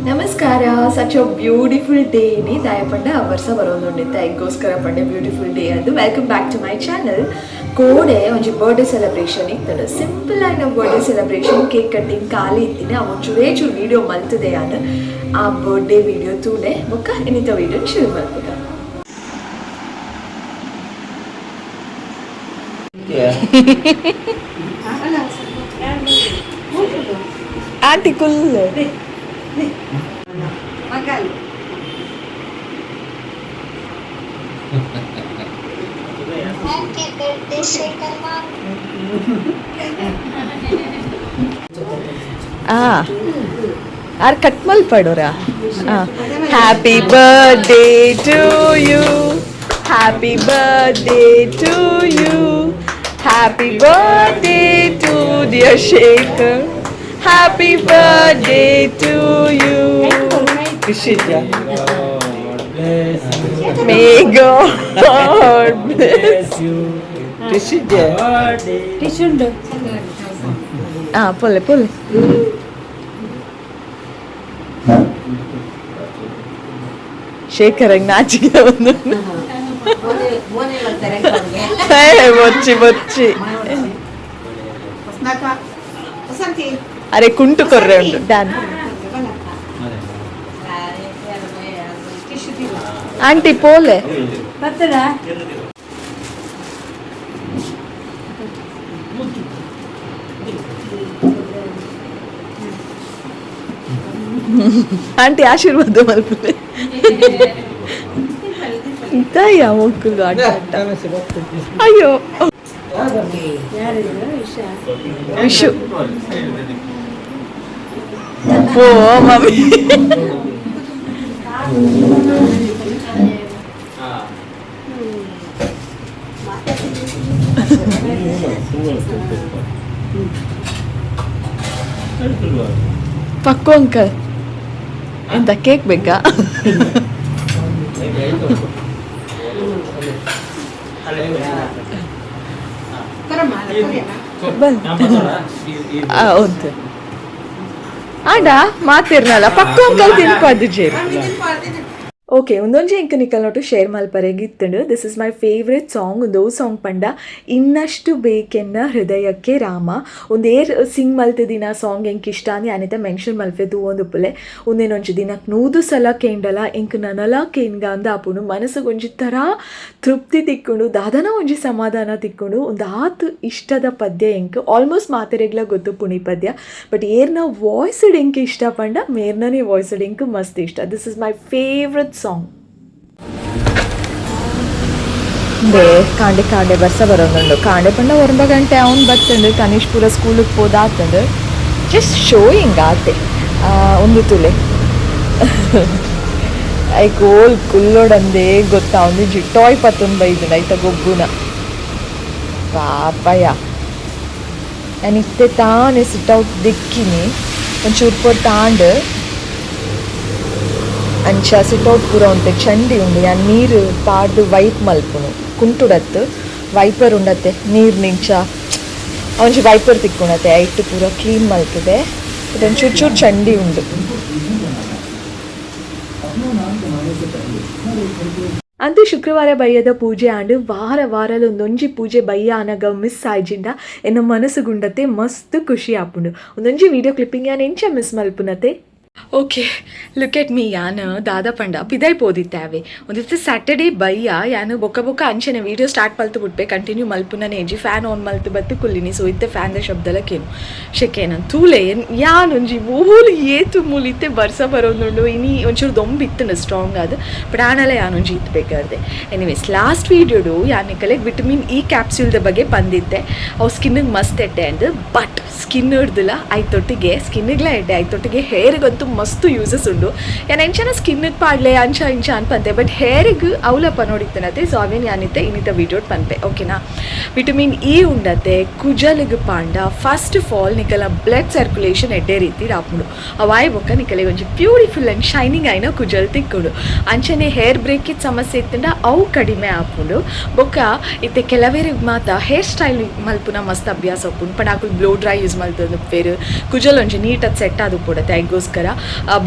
ನಮಸ್ಕಾರ. Such a beautiful day ನಿ ದಾಯಪಂಡ ವರ್ಷ ಬರೋದುಂಡಿತ್ತ ಐಗೋಸ್ಕರ ಪಂಡೆ ಬ್ಯೂಟಿಫುಲ್ ಡೇ ಅದು. Welcome back to my channel. ಕೋಡೆ ಒಂಜಿ ಬರ್ಡೇ ಸೆಲೆಬ್ರೇಷನ್ ಇತ್ತಂಡು. ಸಿಂಪಲ್ ಆಯ್ನ birthday celebration, cake cutting ಖಾಲಿ ಇತ್ತಿನ. ಅವು ಚೂರೇ ಚೂರು ವೀಡಿಯೋ ಮಲ್ತದೆ ಯಾನ್. ಆ ಬರ್ಡೇ ವೀಡಿಯೋ ತೂಲೆ, ಬೊಕ್ಕ ಇನ್ನಿತ ವೀಡಿಯೋ ಶುರು ಮಲ್ಪುಗ. ಆಂಟಿ ಕುಲ್. Happy birthday, Shekhar ma'am. ಆ ಆರ್ ಕಟ್ ಮಲ್ಪಡೋರಾ? Happy birthday to you, happy birthday to you, happy birthday to dear Shekhar, happy birthday to you. May God bless. ಆ ಪೊಲ್ಲೆ ಪೊಲ್ಲೆ. ಶೇಖರಂಗ್ ನಾಚಿಕೆ ಬಂದು. ಬೊಚ್ಚಿ ಬೊಚ್ಚಿ. ಅರೆ ಕುಂಟು ಕೊರ್ರೆ ಉಂಟು ಡ್ಯಾನ್. ಆಂಟಿ ಪೋಲೆ. ಆಂಟಿ ಆಶೀರ್ವಾದ ಮಲ್ಪುಲೆ. ಇತ್ತಾಯ ಮಕ್ಕಳು ಆಟ ಆಟ. ಅಯ್ಯೋ ವಿಶು. ಓ ಮಮ್ಮಿ. ಪಕ್ಕು ಅಂಕಲ್, ಎಂತ ಕೇಕ್ ಬೇಕಾ? ಬನ್ ಹೌದು ಆಂಡ ಮಾತಿರ್ನಲ್ಲ ಪಕ್ಕು ಅಂಕಲ್ ತಿನ್ಪಾದು ಜೇರು. ಓಕೆ, ಒಂದೊಂಜಿ ಎಂಕ್ ನಿಕಲ್ನೊಟ್ಟು ಶೇರ್ ಮಲ್ಪರೆಗ್ ಇತ್ತುಂಡು. This is my favourite song. ಒಂದು ಸಾಂಗ್ ಪಂಡ ಇನ್ನಷ್ಟು ಬೇಕೆನ್ನ ಹೃದಯಕ್ಕೆ ರಾಮ. ಒಂದು ಏರ್ ಸಿಂಗ್ ಮಲ್ತಿದಿನ ಸಾಂಗ್ ಎಂಕ್ ಇಷ್ಟ ಅಂದ್ ಯಾನಿತ ಮೆನ್ಷನ್ ಮಲ್ಪೆ ತೂವೊಂದುಪ್ಪುಲೆ. ಉಂದೆನೊಂಜಿ ದಿನಕ್ 100 ಸಲ ಕೇಂಡಲ ಎಂಕ್ ನನಲ ಕೇನ್ಗ ಅಂದ್ ಆಪುಂಡು. ಮನಸ್ಸುಗೊಂಜಿ ಥರ ತೃಪ್ತಿ ತಿಕ್ಕುಂಡು, ದಾದನ ಒಂಜಿ ಸಮಾಧಾನ ತಿಕ್ಕುಂಡು. ಒಂದು ಆತ್ ಇಷ್ಟದ ಪದ್ಯ ಎಂಕ್. ಆಲ್ಮೋಸ್ಟ್ ಮಾತೆರೆಗ್ಲ ಗೊತ್ತು ಪುಣಿ ಪದ್ಯ. ಬಟ್ ಏರ್ನ ವಾಯ್ಸ್ಡ್ ಎಂಕ್ ಇಷ್ಟ ಪಂಡ ಮೇರ್ನನೇ ವಾಯ್ಸ್ಡ್ ಎಂಕ್ ಮಸ್ತ್ ಇಷ್ಟ. This is my favourite song. ಬೇ ಕಾಂಡೆ ಕಾಂಡೆ ಬರ್ಸ ಬರೋದುಂಡು. ಕಾಂಡೆ ಪಂಡ ಒರಂಬ ಗಂಟೆ ಅವ್ನು ಬತ್ತಂಡು. ಕನಿಷ್ಪುರ ಪೂರ ಸ್ಕೂಲಿಗೆ ಪೋದಾತಂಡು. ಜಸ್ಟ್ ಶೋಯಿಂಗ್ ಆತೆ. ಒಂದು ತುಲೆ ಐಕ್ ಓಲ್ ಕುಲ್ಲೋಡಂದೇ ಗೊತ್ತಾ. ಒಂದು ಟಾಯ್ ಪತ್ತೊಂದು ಬೈದುಂಡು ಐತ ಗೊಬ್ಬುನ ಪಾಪಯ್ಯ. ನಾನು ಇತ್ತೆ ತಾನೆ ಸಿಟ್ ಔಟ್ ದೆಕ್ಕಿನಿ. ಒಂಚೂರು ಪೊರ್ತು ತಾಂಡ್ ಅಂಚ ಸಿಟ್ ಔಟ್ ಪೂರ ಒಂತೆ ಚಂಡಿ ಉಂಡು. ಯಾನ್ ನೀರು ಪಾಡ್ದು ವೈಪ್ ಮಲ್ಪುನು. ಕುಂಟುಡತ್ತು ವೈಪರ್ ಉಂಡತ್ತೆ, ನೀರು ನಿಂಚ ಒಂಜಿ ವೈಪರ್ ತಿಕ್ಕುಣತೆ, ಐಟ್ ಪೂರ ಕ್ಲೀನ್ ಮಲ್ತದೆ. ಒಂಚೂರು ಚೂರು ಚಂಡಿ ಉಂಡು. ಅಂತೂ ಶುಕ್ರವಾರ ಬಯ್ಯದ ಪೂಜೆ ಆಂಡ್. ವಾರ ವಾರಲ ಒಂದೊಂಜಿ ಪೂಜೆ ಬಯ್ಯ ಆನಗ ಮಿಸ್ ಆಯ್ಜಿಂಡ ಎನ್ನ ಮನಸ್ಸು ಗುಂಡತೆ ಮಸ್ತ್ ಖುಷಿ ಆಪುಂಡು. ಒಂದೊಂಜಿ ವಿಡಿಯೋ ಕ್ಲಿಪ್ಪಿಂಗ್ ಯಾನ್ ಎಂಚ miss ಮಲ್ಪುನತೆ. Okay, look at me. ಯಾನ್ ದಾದ ಪಂಡ ಪಿದೈ ಪೋದಿತ್ತೆ ಅವೆ. ಒಂದಿತ್ತೆ ಸ್ಯಾಟರ್ಡೇ ಬಯ್ಯ ಯಾನ್ ಬೊಕ್ಕ ಬೊಕ್ಕ ಅಂಚನೆ ವೀಡಿಯೋ ಸ್ಟಾರ್ಟ್ ಮಲ್ತು ಬಿಟ್ಪೆ, ಕಂಟಿನ್ಯೂ ಮಲ್ಪುನನೇ ಇಜ್ಜಿ. ಫ್ಯಾನ್ ಆನ್ ಮಲ್ತು ಬತ್ತು ಕುಲ್ಲಿನಿ. ಸೊ ಇತ್ತೆ ಫ್ಯಾನ್ದ ಶಬ್ದಲ ಕೇನು ಶೆಕೆನ ತೂಲೆ. ಯಾನ್ ಒಂಜಿ ಓಲು ಏತು ಮೂಲು ಇತ್ತೆ ಬರ್ಸ ಬರೋದುಂಡು. ಇನಿ ಒಂಚೂರು ದೊಂಬು ಇತ್ತುಂಡು ಸ್ಟ್ರಾಂಗ್ ಅದು. ಬಟ್ ಆಣಲೆ ಯಾನ್ ಒಂಜಿ ಇತ್ತು ಬೇಕಾರ್ದೆ. ಎನಿವೇಸ್, ಲಾಸ್ಟ್ ವೀಡಿಯೋಡು ಯಾನ್ ನಿಕಲೆ ವಿಟಮಿನ್ ಇ ಕ್ಯಾಪ್ಸ್ಯೂಲ್ದ ಬಗ್ಗೆ ಬಂದಿದ್ದೆ. ಅವು ಸ್ಕಿನ್ನಿಗೆ ಮಸ್ತ್ ಎಡ್ಡೆ ಅಂದ್. ಬಟ್ ಸ್ಕಿನ್ ಹಿಡ್ದಿಲ್ಲ ಐತೊಟ್ಟಿಗೆ ಸ್ಕಿನ್ನಿಗ್ಲ ಎಡ್ಡೆ, ಐತೊಟ್ಟಿಗೆ ಹೇರ್ಗಂತೂ ಮಸ್ತ್ ಯೂಸಸ್ ಉಂಡು. ಯಾನ್ ಎಂಚನ ಸ್ಕಿನ್ನಿಗೆ ಪಾಡ್ಲೆ ಅಂಚ ಇಂಚ ಅನ್ಪಂತೆ, ಬಟ್ ಹೇರಿಗೆ ಅವಲಪ್ಪ ನೋಡಿತ್ತನತೆ. ಸೊ ಅವೇನು ಯಾನಿತ್ತೆ ಇನ್ನಿತ ವೀಡಿಯೋ ಪನ್ಪೆ, ಓಕೆನಾ? ವಿಟಮಿನ್ ಇ ಉಂಡತೆ ಕುಜಲಿಗೆ ಪಾಂಡ first of all ನಿಕಲ blood circulation ಎಡ್ಡೆ ರೀತಿ ಆಪುಂಡು. ಅವಾಯ್ ಬೊಕ್ಕ ನಿಕಲೆ ಒಂಜಿ beautiful and shining ಆಯ್ನ ಕುಜಲ್ ತಿಕ್ಕುಂಡು. ಅಂಚನೆ ಹೇರ್ ಬ್ರೇಕಿದ್ ಸಮಸ್ಯೆ ಇತ್ತಂಡ ಅವು ಕಡಿಮೆ ಆಪುಂಡು. ಬೊಕ್ಕ ಇತ್ತೆ ಕೆಲವೇರಿಗೆ ಮಾತ ಹೇರ್ ಸ್ಟೈಲ್ ಮಲ್ಪುನ ಮಸ್ತ್ ಅಭ್ಯಾಸ ಉಪ್ಪುಂಡು. ಪಂಡ ಅಕುಲು blow dry use ಮಲ್ತೊಂದು ಉಪ್ಪೇರು. ಕುಜಲ್ ಒಂಜಿ ನೀಟಾಗಿ ಸೆಟ್ ಆದು ಪೋಡತ್ತೆ. ಐಗೋಸ್ಕರ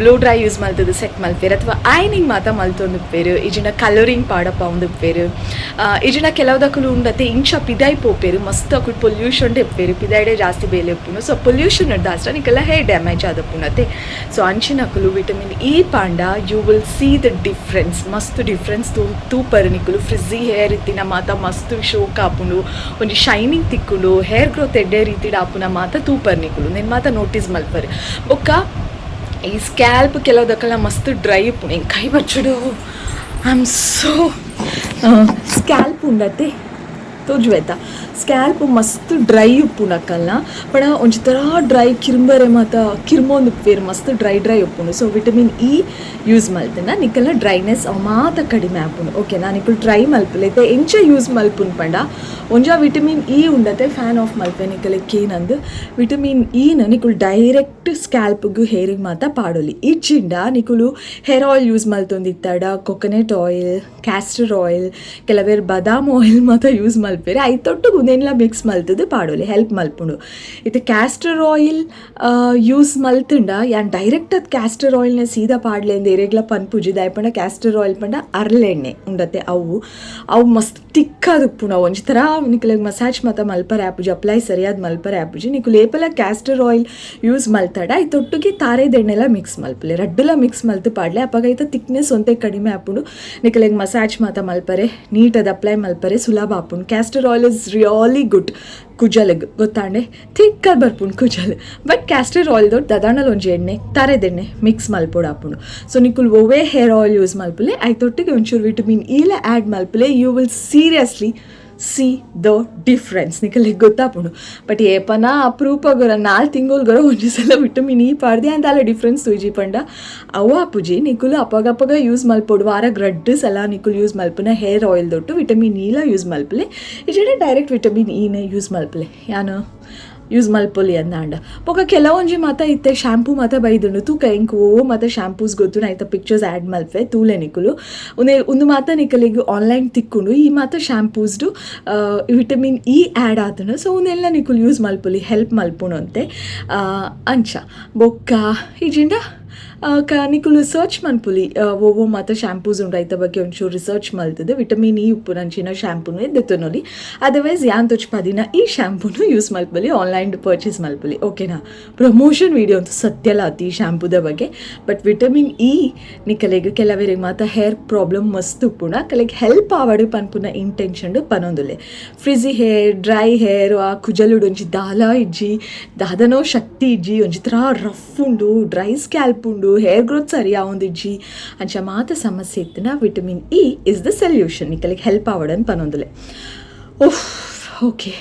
Blow dry use ಮಲ್ತದು set ಮಲ್ಪೇರು ಅಥವಾ ಐನಿಂಗ್ ಮಾತ ಮಲ್ತೊಂದು ಉಪ್ಪೇರು. ಇಜಿಂಡ ಕಲರಿಂಗ್ ಪಾಡಪ್ಪ ಉಪ್ಪೇರು. ಇಜಿಂಡ ಕೆಲವುದಕ್ಕಲು ಉಂಡತೆ ಇಂಚ ಪಿದಾಯಿ ಪೋಪೇರು, ಮಸ್ತ್ ಅಕುಲು ಪೊಲ್ಯೂಷನ್ ಇಪ್ಪೇರು, ಪಿದಾಯ್ಡೆ ಜಾಸ್ತಿ ಬೇಲೆ ಉಪ್ಪುನು. ಸೊ ಪೊಲ್ಯೂಷನ್ ದಾಸ್ರ ನಿಕಲ್ಲ ಹೇರ್ ಡ್ಯಾಮೇಜ್ ಆದಪ್ಪುನತೆ. ಸೊ ಅಂಚಿನಕುಲು ವಿಟಮಿನ್ ಇ ಪಾಂಡ you will see the difference, ಮಸ್ತ್ ಡಿಫ್ರೆನ್ಸ್ ತೂಪರ್ ನಿಕುಲು. ಫ್ರಿಜ್ಜಿ ಹೇರ್ ಇತ್ತಿನ ಮಾತ ಮಸ್ತ್ ಶೋಕ್ ಆಪುಂಡು, ಒಂಜಿ ಶೈನಿಂಗ್ ತಿಕ್ಕುಂಡು, ಹೇರ್ ಗ್ರೋತ್ ಎಡ್ಡೆ ರೀತಿಡ್ ಆಪುನ ಮಾತ ತೂಪರ್ ನಿಕುಲು, ನೆನ್ ಮಾತ ನೋಟಿಸ್ ಮಲ್ಪರ್. ಬೊಕ್ಕ ಈ ಸ್ಕ್ಯಾಲ್ಪ್ ಕೆಲವುದಕ್ಕೆಲ್ಲ ಮಸ್ತ್ ಡ್ರೈ ಉಪ್ಪುಂಡು, ಎಂಕ್ ಕೈ ಬಚ್ಚುಡು. I am so scalp ಉಂಡತೆ ತೋಜುವೆತ, scalp ಮಸ್ತ್ ಡ್ರೈ ಉಪ್ಪುಂಡು ಅಕ್ಕಲ್ನ. ಪಂಡ ಒಂಜಿ ಥರ ಡ್ರೈ ಕಿರ್ಂಬರೆ ಮಾತ ಕಿರ್ಮೊಂದು ಉಪ್ಪೇರು, ಮಸ್ತ್ ಡ್ರೈ ಡ್ರೈ ಉಪ್ಪುಂಡು. So vitamin E use ಮಲ್ತಂಡ ನಿಕಲ್ನ dryness ಅವು ಮಾತ ಕಡಿಮೆ ಆಪುಂಡು. ಓಕೆ, ನಾನು ಇಕುಲು ಟ್ರೈ ಮಲ್ಪುಲೆ. ಇತ್ತೆ ಎಂಚ ಯೂಸ್ ಮಲ್ಪುನು ಪಂಡ, ಒಂಜ ವಿಟಮಿನ್ ಇ ಉಂಡತೆ, ಫ್ಯಾನ್ ಆಫ್ ಮಲ್ಪೆ ನಿಕಲೆ ಕೇನಂದು. ವಿಟಮಿನ್ ಇನ ನಿಕುಲು ಡೈರೆಕ್ಟ್ ಸ್ಕ್ಯಾಲ್ಪ್ಗು ಹೇರಿಗೆ ಮಾತ ಪಾಡೊಲಿ. ಇಜ್ಜಿಂಡ ನಿಕುಲು hair oil use ಮಲ್ತೊಂದಿತ್ತಡ coconut oil, castor oil, ಕೆಲವೇರು ಬಾದಾಮ್ ಆಯಿಲ್ ಮಾತ ಯೂಸ್ ಮಲ್ಪೆರೆ, ಐತೊಟ್ಟುಗು ಉಂದೆನ್ಲ ಮಿಕ್ಸ್ ಮಲ್ತದು ಪಾಡೊಲಿ, ಹೆಲ್ಪ್ ಮಲ್ಪುಂಡು. ಇತ್ತೆ castor oil use ಮಲ್ತುಂಡ ಯಾನ್ ಡೈರೆಕ್ಟ್ ಅದು ಕ್ಯಾಸ್ಟರ್ ಆಯಿಲ್ನ ಸೀದಾ ಪಾಡ್ಲೆ ಅಂದ್ ಎರೆಗ್ಲ ಪನ್ಪುಜಿ. ದಾಯೆ ಪಂಡ ಕ್ಯಾಸ್ಟರ್ ಆಯಿಲ್ ಪಂಡ ಅರ್ಲೆಣ್ಣೆ ಉಂಡತೆ, ಅವು ಅವು ಮಸ್ತ್ ತಿಕ್ಕಾದ್ ಉಪ್ಪುಂಡು. ಅವು ಒಂಜಿ ಥರ ನಿಕುಲೆಗ್ ಮಸಾಜ್ ಮಾತ ಮಲ್ಪರೆ ಆಪುಜಿ, ಅಪ್ಲೈ ಸರಿಯಾದ ಮಲ್ಪರೆ ಆಪುಜಿ. ನಿಕುಲು ಏಪಲ castor oil use ಮಲ್ತಡ ಐತೊಟ್ಟಿಗೆ ತಾರೆದೆಣ್ಣೆಲ ಮಿಕ್ಸ್ ಮಲ್ಪಲೆ, ರಡ್ಡುಲ ಮಿಕ್ಸ್ ಮಲ್ತು ಪಾಡ್ಲೆ. ಅಪಗ ಐತ ತಿಕ್ನೆಸ್ ಒಂತೆ ಕಡಿಮೆ ಆಪುಂಡು, ನಿಕುಲೆಗ್ ಮಸಾಜ್ ಮಾತ ಮಲ್ಪರೆ, ನೀಟದ ಅಪ್ಲೈ ಮಲ್ಪರೆ ಸುಲಭ ಆಪುಂಡು. Castor oil is really good ಕುಜಲ್ಗ್, ಗೊತ್ತಾಂಡೆ? ತಿಕ್ಕಾದ್ ಬರ್ಪುಂಡು ಕುಜಲ್. But castor oil ದೊಡ್ಡ ದದಾಂಡಲ ಒಂಜಿ ಎಣ್ಣೆ, ತಾರೆದೆಣ್ಣೆ ಮಿಕ್ಸ್ ಮಲ್ಪೊಡು ಆಪುಂಡು. ಸೊ ನಿಕುಲು ಒವ್ವೇ hair oil use ಮಲ್ಪುಲೆ, ಐತೊಟ್ಟಿಗೆ ಒಂಚೂರು ವಿಟಮಿನ್ ಇಲ ಆ್ಯಡ್ ಮಲ್ಪುಲೆ. You will seriously see the difference, ನಿಕಲೆಗ್ ಗೊತ್ತಾಪುಂಡು. ಬಟ್ ಏಪನ ಅಪರೂಪಗೊರ 4 ತಿಂಗೊಲ್ಗೊರ ಒಂಜಿ ಸಲ ವಿಟಮಿನ್ ಇ ಪಾಡ್ದೆ ಅಂದಾಲ ಡಿಫ್ರೆನ್ಸ್ ತೂಜಿ ಪಂಡ ಅವು ಆಪುಜಿ. ನಿಕುಲು ಅಪಗಪಗ ಯೂಸ್ ಮಲ್ಪೊಡು. ವಾರಗ್ ರಡ್ಡ್ ಸಲ ನಿಕುಲು ಯೂಸ್ ಮಲ್ಪುನ ಹೇರ್ ಆಯಿಲ್ ದೊಟ್ಟು ವಿಟಮಿನ್ ಇಲ ಯೂಸ್ ಮಲ್ಪುಲೆ. ಇಜ್ಜಿಂಡ ಡೈರೆಕ್ಟ್ ವಿಟಮಿನ್ ಇನ ಯೂಸ್ ಮಲ್ಪುಲೆ, ಯಾನ್ ಯೂಸ್ ಮಲ್ಪೊಲಿ ಅಂದಾಂಡ. ಬೊಕ ಕೆಲವೊಂಜಿ ಮಾತ ಇತ್ತೆ ಶಾಂಪೂ ಮಾತ ಬೈದುಂಡು ತೂಕ. ಎಂಕ್ ಓ ಮಾತ ಶಾಂಪೂಸ್ ಗೊತ್ತು, ಐತ ಪಿಕ್ಚರ್ಸ್ ಆ್ಯಡ್ ಮಲ್ಪೆ, ತೂಲೆ ನಿಕುಲು. ಉಂದೆ ಉಂದು ಮಾತ ನಿಕಲೆಗ್ ಆನ್ಲೈನ್ ತಿಕ್ಕುಂಡು. ಈ ಮಾತ ಶಾಂಪೂಸ್ಡು vitamin E add ಆತುಂಡು. ಸೊ ಉಂದೆಲ್ಲ ನಿಕುಲು ಯೂಸ್ ಮಲ್ಪೊಲಿ, ಹೆಲ್ಪ್ ಮಲ್ಪುಂಡು ಅಂತೆ ಅಂಚ. ಬೊಕ್ಕ ಇಜಿಂಡ ನಿಕುಲು ಸರ್ಚ್ ಮನ್ಪುಲಿ, ಓವೋ ಮಾತ ಶಾಂಪೂಸ್ ಉಂಡು, ಐತ ಬಗ್ಗೆ ಒಂಚೂರು ರಿಸರ್ಚ್ ಮಲ್ತದೆ ವಿಟಮಿನ್ ಇ ಉಪ್ಪುನಂಚಿನ ಶಾಂಪೂನು ದೆತ್ತೊನೊಲಿ. ಅದರ್ವೈಸ್ ಯಾನ್ ತೋಚ್ಪದಿನ ಈ ಶಾಂಪೂನು ಯೂಸ್ ಮಲ್ಪೊಲಿ, ಆನ್ಲೈನ್ ಪರ್ಚೇಸ್ ಮಲ್ಪೊಲಿ, ಓಕೆನಾ? ಪ್ರಮೋಷನ್ ವೀಡಿಯೋ ಅಂತೂ ಸತ್ಯಲ ಆತು ಈ ಶಾಂಪೂದ ಬಗ್ಗೆ. But vitamin E ನಿಕಲೆಗ್ ಕೆಲವರಿಗೆ ಮಾತ ಹೇರ್ ಪ್ರಾಬ್ಲಮ್ ಮಸ್ತ್ ಉಪ್ಪುಂಡು, ಅಕಲೆಗ್ ಹೆಲ್ಪ್ ಆವಡ್ ಪನ್ಪುನ ಇಂಟೆನ್ಷನ್ ಪನೊಂದುಲ್ಲೆ. ಫ್ರಿಜಿ hair, dry hair, ಆ ಕುಜಲುಡು ಒಂಜಿ ದಾಲ ಇಜ್ಜಿ, ದಾದನೋ ಶಕ್ತಿ ಇಜ್ಜಿ, ಒಂಜಿ ಥರ ರಫ್ ಉಂಡು, ಡ್ರೈ ಸ್ಕ್ಯಾಲ್ಪ್ ಉಂಡು, ಹೇರ್ ಗ್ರೋತ್ ಸರಿ ಆವೊಂದಿಜ್ಜಿ, ಅಂಚ ಮಾತ ಸಮಸ್ಯೆ ಇತ್ತಿನ vitamin E is the solution, ನಿಕಲೆಗ್ ಹೆಲ್ಪ್ ಆವಡನ್ ಪನೊಂದುಲ್ಲೆ. ಓಫ್, ಓಕೆ.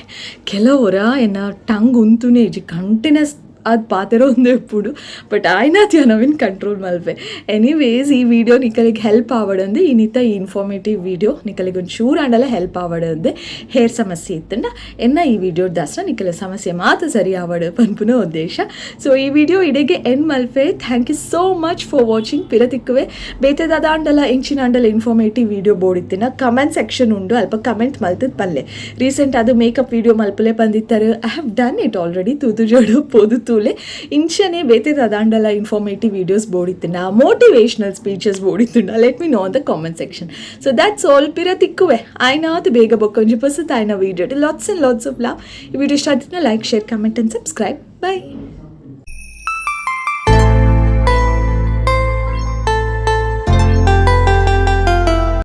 ಕೆಲವೊರ ಎನ್ನ ಟಂಗ್ ಉಂತುನೇ ಇಜ್ಜಿ, ಕಂಟಿನ್ಯೂಸ್ ಅದು ಪಾತೆರ ಒಂದೇ ಉಪ್ಪುಡು. ಬಟ್ ಆಯ್ನಾತಿ ನವೀನ್ ಕಂಟ್ರೋಲ್ ಮಲ್ಪೆ. ಎನಿವೇಸ್, ಈ ವಿಡಿಯೋ ನಿಕಲಿಗೆ ಹೆಲ್ಪ್ ಆವಡಂದೆ ಇನ್ನಿತ ಈ ಇನ್ಫಾರ್ಮೇಟಿವ್ ವಿಡಿಯೋ ನಿಕಲಿಗೆ ಒಂದು ಚೂರು ಆಂಡಲ ಹೆಲ್ಪ್ ಆವಡಂದೆ, ಹೇರ್ ಸಮಸ್ಯೆ ಇತ್ತಂಡ ಎನ್ನ ಈ ವಿಡಿಯೋ ದಾಸ್ರ ನಿಕಲ ಸಮಸ್ಯೆ ಮಾತ ಸರಿ ಆವಡ ಪನ್ಪುನ ಉದ್ದೇಶ. ಸೊ ಈ ವಿಡಿಯೋ ಇಡೆಗೆ ಎಂಡ್ ಮಲ್ಪೆ. Thank you so much for watching. ಪಿರ ತಿಕ್ಕುವೆ. ಬೇತೆದಾದ ಆಂಡಲ ಎಂಚಿನ ಆಂಡಲ ಇನ್ಫಾರ್ಮೇಟಿವ್ ವಿಡಿಯೋ ಬೋಡಿತ್ತಿನ ಕಮೆಂಟ್ ಸೆಕ್ಷನ್ ಉಂಡು, ಅಲ್ಪ ಕಮೆಂಟ್ ಮಲ್ತದ್ ಪಲ್ಲೆ. ರೀಸೆಂಟ್ ಅದು ಮೇಕಪ್ ವಿಡಿಯೋ ಮಲ್ಪಲೆ ಬಂದಿತ್ತಾರೆ, I have done it already. ತೂತು ಜೋಡು ಪೋದು ತೂಲೆ. ಇಂಚನೆ ಬೇತೆದಾದ ಆಂಡಲ ಇನ್ಫಾರ್ಮೇಟಿವ್ ವಿಡಿಯೋಸ್ ಬೋಡಿತ್ತಿನ, ಮೋಟಿವೇಶನಲ್ ಸ್ಪೀಚಸ್ ಬೋಡಿತ್ತುಂಡ, let me know on the comment section. So that's all. ಪಿರ ತಿಕ್ಕುವೆ ಆಯ್ನಾತು ಬೇಗ ಬೊಕ್ಕೊಂಜಿ ಪೊಸತಾಯ್ನ video. Lots and lots of love. ಈ ವಿಡಿಯೋ ಇಷ್ಟ ಆಯ್ತು like, share, comment and subscribe. Bye.